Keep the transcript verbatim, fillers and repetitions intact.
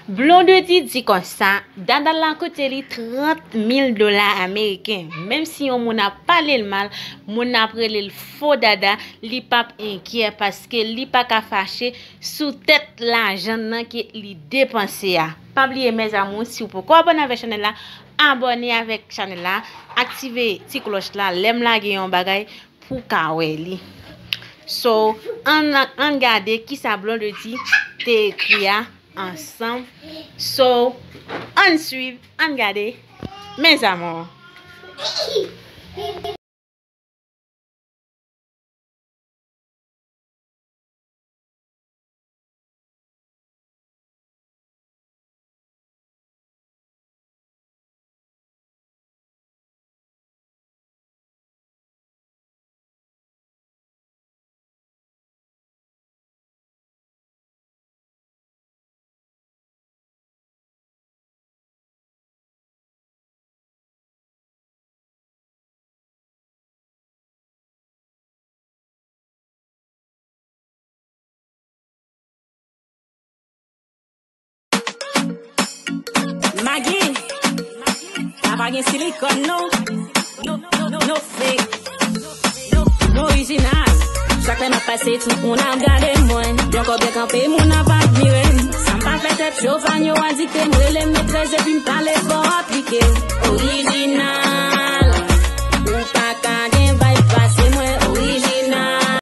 Blondedy di konsa, Dada la koute li trant mil dola ameriken. Menm si yon moun ap pale l mal, moun nan ap rele l fo Dada, li p ap enkyè paske li pa ka fache sou tèt lajan nan ke li depanse a. Pa bliye, mes amours, si w poko abòne avèk chanèl la, abòne avèk chanèl la, aktive ti klòch la, lè m lage yon bagay, pou w ka wè li. So, ann, ann gade kisa Blondedy te ekri a ansanm. So, ann swiv, ann gade, mes amours. Maggie, la pa gen silikòn non. No, no, no, no fake. No, no orijinal. Chak lè m ap pase, tout moun ap gade mwen. Yon kò byen kanpe, moun ap admire m. Sa m pa fè tèt cho, fan yo adikte m. Rele m metrès epi m pale fò aplike. Orijinal.